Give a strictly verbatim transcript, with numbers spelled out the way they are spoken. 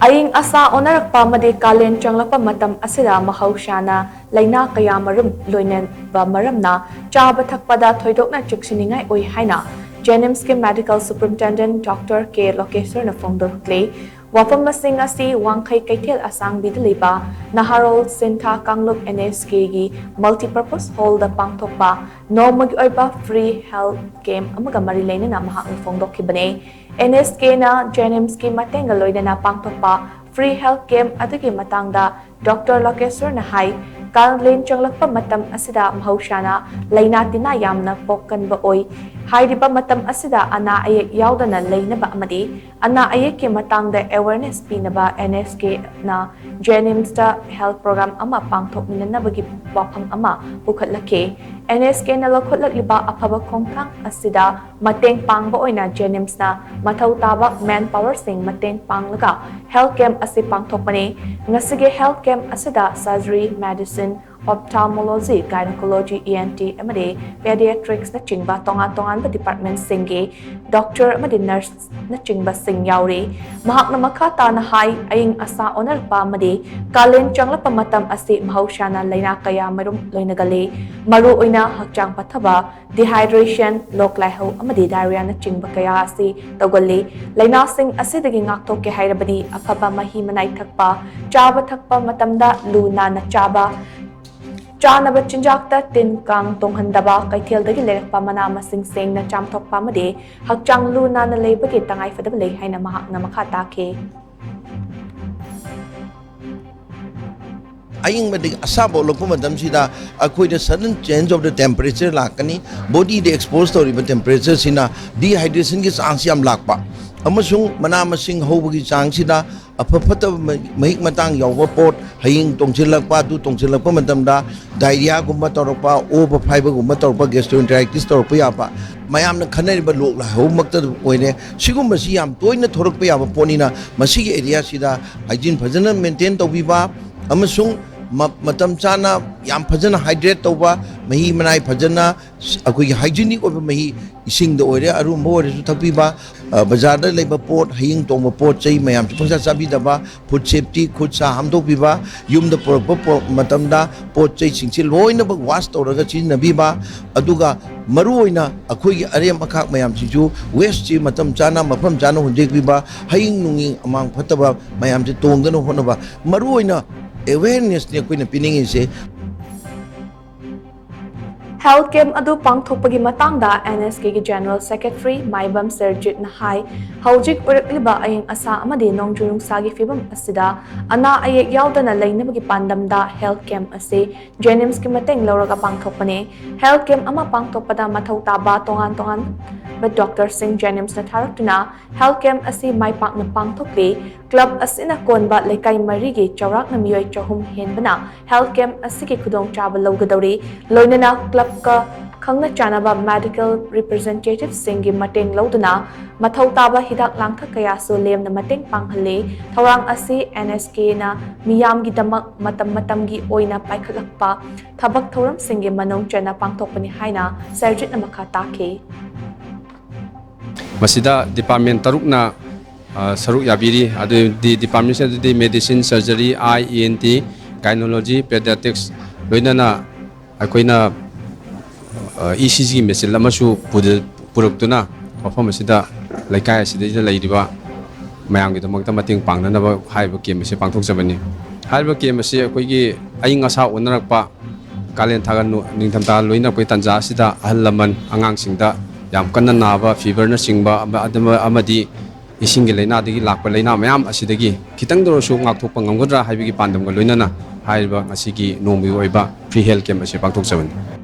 ꯑꯏꯪ ꯑꯁꯥ ꯑꯣꯟꯅꯔꯛꯄ ꯑꯃꯗꯤ ꯀꯥꯂꯦꯟ ꯆꯪꯂꯛꯄ ꯃꯇꯝ ꯑꯁꯤꯗ ꯃꯍꯧꯁꯥꯅ ꯂꯥꯏꯅꯥ ꯀꯌꯥ ꯃꯔꯨꯝ ꯂꯣꯏꯅꯕ ꯃꯔꯝꯅ ꯆꯥꯕ ꯊꯛꯄꯗ ꯊꯣꯏꯗꯣꯛꯅ ꯆꯦꯛꯁꯤꯟꯅꯤꯡꯉꯥꯏ ꯑꯣꯏ ꯍꯥꯏꯅ ꯖꯦꯅꯤꯝꯁꯀꯤ ꯃꯦꯗꯤꯀꯦꯜ ꯁꯨꯄꯔꯤꯟꯇꯦꯟꯗꯦꯟ ꯗꯣꯛꯇꯔ ꯀꯦ ꯂꯣꯀꯦꯁ꯭ꯋꯔꯅ ꯐꯣꯡꯗꯣꯛꯂꯤ꯫ ꯋꯥꯐꯝ ꯑꯁꯤꯡ ꯑꯁꯤ ꯋꯥꯡꯈꯩ ꯀꯩꯊꯦꯜ ꯑꯁꯥꯡꯕꯤꯗ ꯂꯩꯕ ꯅꯍꯥꯔꯣꯜ ꯁꯤꯟꯊꯥ ꯀꯥꯡꯂꯨꯞ ꯑꯦꯟ ꯑꯦꯁ ꯀꯦꯒꯤ ꯃꯜꯇꯤꯄꯔꯄꯁ ꯍꯣꯜꯗ ꯄꯥꯡꯊꯣꯛꯄ ꯅꯣꯡꯃꯒꯤ ꯑꯣꯏꯕ ꯐ꯭ꯔꯤ ꯍꯦꯜꯊ ꯀꯦꯝꯞ ꯑꯃꯒ ꯃꯔꯤ ꯂꯩꯅꯅ ꯃꯍꯥꯛꯅ ꯐꯣꯡꯗꯣꯛꯈꯤꯕꯅꯤ꯫ ꯑꯦꯟ ꯑꯦꯁ ꯀꯦꯅ ꯖꯦꯅꯤꯝꯁꯀꯤ ꯃꯇꯦꯡꯒ ꯂꯣꯏꯅꯅ ꯄꯥꯡꯊꯣꯛꯄ ꯐ꯭ꯔꯤ ꯍꯦꯜꯊ ꯀꯦꯝꯞ ꯑꯗꯨꯒꯤ ꯃꯇꯥꯡꯗ ꯗꯣꯛꯇꯔ ꯂꯣꯀꯦꯁ꯭ꯋꯔꯅ ꯍꯥꯏ, ꯀꯥꯂꯦꯟ ꯆꯪꯂꯛꯄ ꯃꯇꯝ ꯑꯁꯤꯗ ꯃꯍꯧꯁꯥꯅ ꯂꯥꯏꯅꯥ ꯇꯤꯟꯅꯥ ꯌꯥꯝꯅ ꯄꯣꯛꯀꯟꯕ ꯑꯣꯏ꯫ ꯍꯥꯏꯔꯤꯕ ꯃꯇꯝ ꯑꯁꯤꯗ ꯑꯅꯥ ꯑꯌꯦꯛ ꯌꯥꯎꯗꯅ ꯂꯩꯅꯕ ꯑꯃꯗꯤ ꯑꯅꯥ ꯑꯌꯦꯛꯀꯤ ꯃꯇꯥꯡꯗ ꯑꯦꯋꯦꯔꯅꯦꯁ ꯄꯤꯅꯕ ꯑꯦꯟ ꯑꯦꯁ ꯀꯦꯅ ꯖꯦꯅꯤꯝꯁꯇ ꯍꯦꯜꯊ ꯄ꯭ꯔꯣꯒ꯭ꯔꯥꯝ ꯑꯃ ꯄꯥꯡꯊꯣꯛꯃꯤꯟꯅꯅꯕꯒꯤ ꯋꯥꯐꯝ ꯑꯃ ꯄꯨꯈꯠꯂꯛꯈꯤ꯫ ꯑꯦꯟ ꯑꯦꯁ ꯀꯦꯅ ꯂꯧꯈꯠꯂꯛꯂꯤꯕ ꯑꯐꯕ ꯈꯣꯡꯊꯥꯡ ꯑꯁꯤꯗ ꯃꯇꯦꯡ ꯄꯥꯡꯕ ꯑꯣꯏꯅ ꯖꯦꯅꯤꯝꯁꯅ ꯃꯊꯧ ꯇꯥꯕ ꯃꯦꯟ ꯄꯥꯋꯔꯁꯤꯡ ꯃꯇꯦꯡ ꯄꯥꯡꯂꯒ ꯍꯦꯜꯊ ꯀꯦꯝꯞ ꯑꯁꯤ ꯄꯥꯡꯊꯣꯛꯄꯅꯤ꯫ ꯉꯁꯤꯒꯤ ꯍꯦꯜꯊ ꯀꯦꯝꯞ ꯑꯁꯤꯗ surgery, medicine, ophthalmology, gynaecology, E N T ꯑꯃꯗꯤ ꯄꯦꯗꯤꯌꯥꯇ꯭ꯔꯤꯛꯁꯅꯆꯤꯡꯕ ꯇꯣꯉꯥꯟ ꯇꯣꯉꯥꯟꯕ ꯗꯤꯄꯥꯔꯠꯃꯦꯟꯠꯁꯤꯡꯒꯤ ꯗꯣꯛꯇꯔ ꯑꯃꯗꯤ ꯅꯔꯁꯅꯆꯤꯡꯕꯁꯤꯡ ꯌꯥꯎꯔꯤ꯫ ꯃꯍꯥꯛꯅ ꯃꯈꯥ ꯇꯥꯅ ꯍꯥꯏ, ꯑꯏꯪ ꯑꯁꯥ ꯑꯣꯟꯅꯔꯛꯄ ꯑꯃꯗꯤ ꯀꯥꯂꯦꯟ ꯆꯪꯂꯛꯄ ꯃꯇꯝ ꯑꯁꯤ ꯃꯍꯧꯁꯥꯅ ꯂꯥꯏꯅꯥ ꯀꯌꯥ ꯃꯔꯨꯝ ꯂꯣꯏꯅꯒꯜꯂꯤ꯫ ꯃꯔꯨꯑꯣꯏꯅ ꯍꯛꯆꯥꯡ ꯄꯠꯊꯕ, ꯗꯤꯍꯥꯏꯗ꯭ꯔꯦꯁꯟ, ꯂꯣꯛ ꯂꯥꯏꯍꯧ ꯑꯃꯗꯤ ꯗꯥꯏꯔꯤꯌꯥꯅꯆꯤꯡꯕ ꯀꯌꯥ ꯑꯁꯤ ꯇꯧꯒꯜꯂꯤ꯫ ꯂꯥꯏꯅꯥꯁꯤꯡ ꯑꯁꯤꯗꯒꯤ ꯉꯥꯛꯊꯣꯛꯀꯦ ꯍꯥꯏꯔꯕꯗꯤ ꯑꯐꯕ ꯃꯍꯤ ꯃꯅꯥꯏ ꯊꯛꯄ, ꯆꯥꯕ ꯊꯛꯄ ꯃꯇꯝꯗ ꯂꯨ ꯅꯥꯟꯅ ꯆꯥꯕ, ꯆꯥꯅꯕ ꯆꯤꯟꯖꯥꯛꯇ ꯇꯤꯟ ꯀꯥꯡ ꯇꯣꯡꯍꯟꯗꯕ, ꯀꯩꯊꯦꯜꯗꯒꯤ ꯂꯩꯔꯛꯄ ꯃꯅꯥ ꯃꯁꯤꯡ ꯁꯦꯡꯅ ꯆꯥꯝꯊꯣꯛꯄ ꯑꯃꯗꯤ ꯍꯛꯆꯥꯡ ꯂꯨ ꯅꯥꯟꯅ ꯂꯩꯕꯒꯤ ꯇꯉꯥꯏꯐꯗꯕ ꯂꯩ ꯍꯥꯏꯅ ꯃꯍꯥꯛꯅ ꯃꯈꯥ ꯇꯥꯈꯤ꯫ ꯑꯏꯪꯕꯗꯒꯤ ꯑꯁꯥꯕ ꯑꯣꯜꯂꯛꯄ ꯃꯇꯝꯁꯤꯗ ꯑꯩꯈꯣꯏꯗ sudden change of the temperature ꯂꯥꯛꯀꯅꯤ꯫ ꯕꯣꯗꯤꯗ ꯑꯦꯛꯁꯄꯣꯖ ꯇꯧꯔꯤꯕ ꯇꯦꯝꯄꯔꯦꯆꯔꯁꯤꯅ ꯗꯤꯍꯥꯏꯗ꯭ꯔꯦꯁꯟꯒꯤ ꯆꯥꯡꯁꯤ ꯌꯥꯝ ꯂꯥꯛꯄ ꯑꯃꯁꯨꯡ ꯃꯅꯥ ꯃꯁꯤꯡ ꯍꯧꯕꯒꯤ ꯆꯥꯡꯁꯤꯗ ꯑꯐ ꯐꯠꯇꯕ ꯃꯍꯤꯛ ꯃꯇꯥꯡ ꯌꯥꯎꯕ ꯄꯣꯠ, ꯍꯌꯤꯡ ꯇꯣꯡꯁꯤꯜꯂꯛꯄ, ꯑꯗꯨ ꯇꯣꯡꯁꯤꯜꯂꯛꯄ ꯃꯇꯝꯗ ꯗꯥꯏꯔꯤꯌꯥꯒꯨꯝꯕ ꯇꯧꯔꯛꯄ, ꯑꯣꯕ ꯐꯥꯏꯕꯒꯨꯝꯕ ꯇꯧꯔꯛꯄ, ꯒꯦꯁꯇ꯭ꯔꯣꯑꯦꯟꯇꯦꯔꯥꯏꯇꯤꯁ ꯇꯧꯔꯛꯄ ꯌꯥꯕ, ꯃꯌꯥꯝꯅ ꯈꯟꯅꯔꯤꯕ ꯂꯣꯛ ꯂꯥꯏꯍꯧꯃꯛꯇ ꯑꯣꯏꯔꯦ꯫ ꯁꯤꯒꯨꯝꯕꯁꯤ ꯌꯥꯝ ꯇꯣꯏꯅ ꯊꯣꯔꯛꯄ ꯌꯥꯕ ꯄꯣꯠꯅꯤꯅ ꯃꯁꯤꯒꯤ ꯑꯦꯔꯤꯌꯥꯁꯤꯗ ꯍꯥꯏꯖꯤꯟ ꯐꯖꯅ ꯃꯦꯟꯇꯦꯟ ꯇꯧꯕꯤꯕ ꯑꯃꯁꯨꯡ ꯃꯇꯝ ꯆꯥꯅ ꯌꯥꯝ ꯐꯖꯅ ꯍꯥꯏꯗ꯭ꯔꯦꯠ ꯇꯧꯕ, ꯃꯍꯤ ꯃꯅꯥꯏ ꯐꯖꯅ, ꯑꯩꯈꯣꯏꯒꯤ ꯍꯥꯏꯖꯤꯅꯤꯛ ꯑꯣꯏꯕ ꯃꯍꯤ, ꯏꯁꯤꯡꯗ ꯑꯣꯏꯔꯦ, ꯑꯔꯨꯝꯕ ꯑꯣꯏꯔꯁꯨ ꯊꯛꯄꯤꯕ, ꯕꯖꯥꯔꯗ ꯂꯩꯕ ꯄꯣꯠ, ꯍꯌꯤꯡ ꯇꯣꯡꯕ ꯄꯣꯠ ꯆꯩ ꯃꯌꯥꯝꯁꯨ ꯄꯪꯆꯥ ꯆꯥꯕꯤꯗꯕ, ꯐꯨꯗ ꯁꯦꯐꯇꯤ, ꯈꯨꯠ ꯁꯥ ꯍꯥꯝꯗꯣꯛꯄꯤꯕ, ꯌꯨꯝꯗ ꯄꯨꯔꯛꯄ ꯃꯇꯝꯗ ꯄꯣꯠ ꯆꯩꯁꯤꯡꯁꯤ ꯂꯣꯏꯅꯃꯛ ꯋꯥꯁ ꯇꯧꯔꯒ ꯁꯤꯖꯤꯟꯅꯕꯤꯕ, ꯑꯗꯨꯒ ꯃꯔꯨꯑꯣꯏꯅ ꯑꯩꯈꯣꯏꯒꯤ ꯑꯔꯦꯝ ꯑꯈꯥꯛ ꯃꯌꯥꯝꯁꯤꯁꯨ ꯋꯦꯁꯁꯤ ꯃꯇꯝ ꯆꯥꯅ ꯃꯐꯝ ꯆꯥꯅ ꯍꯨꯟꯗꯣꯛꯄꯤꯕ, ꯍꯌꯤꯡ ꯅꯨꯡꯌꯤꯡ ꯑꯃꯥꯡ ꯐꯠꯇꯕ ꯃꯌꯥꯝꯁꯤ ꯇꯣꯡꯗꯅ ꯍꯣꯠꯅꯕ, ꯃꯔꯨꯑꯣꯏꯅ ꯑꯦꯋꯦꯔꯅꯦꯁꯅꯤ ꯑꯩꯈꯣꯏꯅ ꯄꯤꯅꯤꯡꯉꯤꯁꯦ꯫ ꯍꯦꯜꯊ ꯀꯦꯝꯞ ꯑꯗꯨ ꯄꯥꯡꯊꯣꯛꯄꯒꯤ ꯃꯇꯥꯡꯗ ꯑꯦꯟ ꯑꯦꯁ ꯀꯦꯒꯤ ꯖꯦꯅꯔꯦꯜ ꯁꯦꯀ꯭ꯔꯦꯇꯔꯤ ꯃꯥꯏꯕꯝ ꯁꯔꯖꯤꯠꯅ ꯍꯥꯏ, ꯍꯧꯖꯤꯛ ꯑꯣꯏꯔꯛꯂꯤꯕ ꯑꯌꯤꯡ ꯑꯁꯥ ꯑꯃꯗꯤ ꯅꯣꯡꯖꯨ ꯅꯨꯡꯁꯥꯒꯤ ꯐꯤꯕꯝ ꯑꯁꯤꯗ ꯑꯅꯥ ꯑꯌꯦꯛ ꯌꯥꯎꯗꯅ ꯂꯩꯅꯕꯒꯤ ꯄꯥꯟꯗꯝꯗ ꯍꯦꯜꯊ ꯀꯦꯝꯞ ꯑꯁꯤ ꯖꯦꯅꯤꯝꯁꯀꯤ ꯃꯇꯦꯡ ꯂꯧꯔꯒ ꯄꯥꯡꯊꯣꯛꯄꯅꯤ꯫ ꯍꯦꯜꯊ ꯀꯦꯝꯞ ꯑꯃ ꯄꯥꯡꯊꯣꯛꯄꯗ ꯃꯊꯧ ꯇꯥꯕ ꯇꯣꯉꯥꯟ ꯇꯣꯉꯥꯟꯕ ꯗꯣꯛꯇꯔꯁꯤꯡ ꯖꯦꯅꯤꯝꯁꯅ ꯊꯥꯔꯛꯇꯨꯅ ꯍꯦꯜꯊ ꯀꯦꯝꯞ ꯑꯁꯤ ꯃꯥꯏ ꯄꯥꯛꯅ ꯄꯥꯡꯊꯣꯛꯂꯤ꯫ ꯀ꯭ꯂꯕ ꯑꯁꯤꯅ ꯀꯣꯟꯕ ꯂꯩꯀꯥꯏ ꯃꯔꯤꯒꯤ ꯆꯥꯎꯔꯥꯛꯅ ꯃꯤꯑꯣꯏ ꯆꯍꯨꯝ ꯍꯦꯟꯕꯅ ꯍꯦꯜꯊ ꯀꯦꯝꯞ ꯑꯁꯤꯒꯤ ꯈꯨꯗꯣꯡꯆꯥꯕ ꯂꯧꯒꯗꯧꯔꯤ꯫ ꯂꯣꯏꯅꯅ ꯀ꯭ꯂꯕꯀ ꯈꯪꯅ ꯆꯥꯟꯅꯕ ꯃꯦꯗꯤꯀꯦꯜ ꯔꯤꯄ꯭ꯔꯖꯦꯟꯇꯦꯇꯤꯚꯁꯤꯡꯒꯤ ꯃꯇꯦꯡ ꯂꯧꯗꯨꯅ ꯃꯊꯧ ꯇꯥꯕ ꯍꯤꯗꯥꯛ ꯂꯥꯡꯊꯛ ꯀꯌꯥꯁꯨ ꯂꯦꯝꯅ ꯃꯇꯦꯡ ꯄꯥꯡꯍꯜꯂꯤ꯫ ꯊꯧꯔꯥꯡ ꯑꯁꯤ ꯑꯦꯟ ꯑꯦꯁ ꯀꯦꯅ ꯃꯤꯌꯥꯝꯒꯤꯗꯃꯛ ꯃꯇꯝ ꯃꯇꯝꯒꯤ ꯑꯣꯏꯅ ꯄꯥꯏꯈꯠꯂꯛꯄ ꯊꯕꯛ ꯊꯧꯔꯝꯁꯤꯡꯒꯤ ꯃꯅꯨꯡ ꯆꯟꯅ ꯄꯥꯡꯊꯣꯛꯄꯅꯤ ꯍꯥꯏꯅ ꯁꯔꯖꯤꯠꯅ ꯃꯈꯥ ꯇꯥꯈꯤ꯫ ꯃꯁꯤꯗ ꯗꯤꯄꯥꯔꯠꯃꯦꯟ ꯇꯔꯨꯛꯅ ꯁꯔꯨꯛ ꯌꯥꯕꯤꯔꯤ꯫ ꯑꯗꯨꯗꯤ ꯗꯤꯄꯥꯔꯠꯃꯦꯟꯁꯤꯡ ꯑꯗꯨꯗꯤ ꯃꯦꯗꯤꯁꯤꯟ, ꯁꯔꯖꯔꯤ, ꯑꯥꯏ, ꯏ ꯑꯦꯟ ꯇꯤ, ꯒꯥꯏꯅꯣꯂꯣꯖꯤ, ꯄꯦꯗꯤꯌꯥꯇ꯭ꯔꯤꯛꯁ, ꯂꯣꯏꯅꯅ ꯑꯩꯈꯣꯏꯅ ꯏ ꯁꯤ ꯖꯤꯒꯤ ꯃꯦꯆꯤꯟ ꯑꯃꯁꯨ ꯄꯨꯔꯛꯇꯨꯅ ꯃꯐꯝ ꯑꯁꯤꯗ, ꯂꯩꯀꯥꯏ ꯑꯁꯤꯗꯩꯗ ꯂꯩꯔꯤꯕ ꯃꯌꯥꯝꯒꯤꯗꯃꯛꯇ ꯃꯇꯦꯡ ꯄꯥꯡꯅꯅꯕ ꯍꯥꯏꯔꯤꯕ ꯀꯦꯝꯞ ꯑꯁꯤ ꯄꯥꯡꯊꯣꯛꯆꯕꯅꯤ꯫ ꯍꯥꯏꯔꯤꯕ ꯀꯦꯝꯞ ꯑꯁꯤ ꯑꯩꯈꯣꯏꯒꯤ ꯑꯏꯪ ꯑꯁꯥ ꯑꯣꯟꯅꯔꯛꯄ, ꯀꯥꯂꯦꯟ ꯊꯥꯒ ꯅꯤꯡꯊꯝꯊꯥ ꯂꯣꯏꯅꯔꯛꯄꯒꯤ ꯇꯥꯟꯖꯥ ꯑꯁꯤꯗ ꯑꯍꯜ ꯂꯃꯟ, ꯑꯉꯥꯡꯁꯤꯡꯗ ꯌꯥꯝ ꯀꯟꯅ ꯅꯥꯕ, ꯐꯤꯚꯔꯅꯆꯤꯡꯕ ꯑꯃꯗꯤ ꯏꯁꯤꯡꯒꯤ ꯂꯥꯏꯅꯥꯗꯒꯤ ꯂꯥꯛꯄ ꯂꯥꯏꯅꯥ ꯃꯌꯥꯝ ꯑꯁꯤꯗꯒꯤ ꯈꯤꯇꯪꯗ ꯑꯣꯏꯔꯁꯨ ꯉꯥꯛꯊꯣꯛꯄ ꯉꯝꯒꯗ꯭ꯔꯥ ꯍꯥꯏꯕꯒꯤ ꯄꯥꯟꯗꯝꯒ ꯂꯣꯏꯅꯅ ꯍꯥꯏꯔꯤꯕ ꯉꯁꯤꯒꯤ ꯅꯣꯡꯃꯒꯤ ꯑꯣꯏꯕ ꯐ꯭ꯔꯤ ꯍꯦꯜꯊ ꯀꯦꯝꯞ ꯑꯁꯤ ꯄꯥꯡꯊꯣꯛꯆꯕꯅꯤ꯫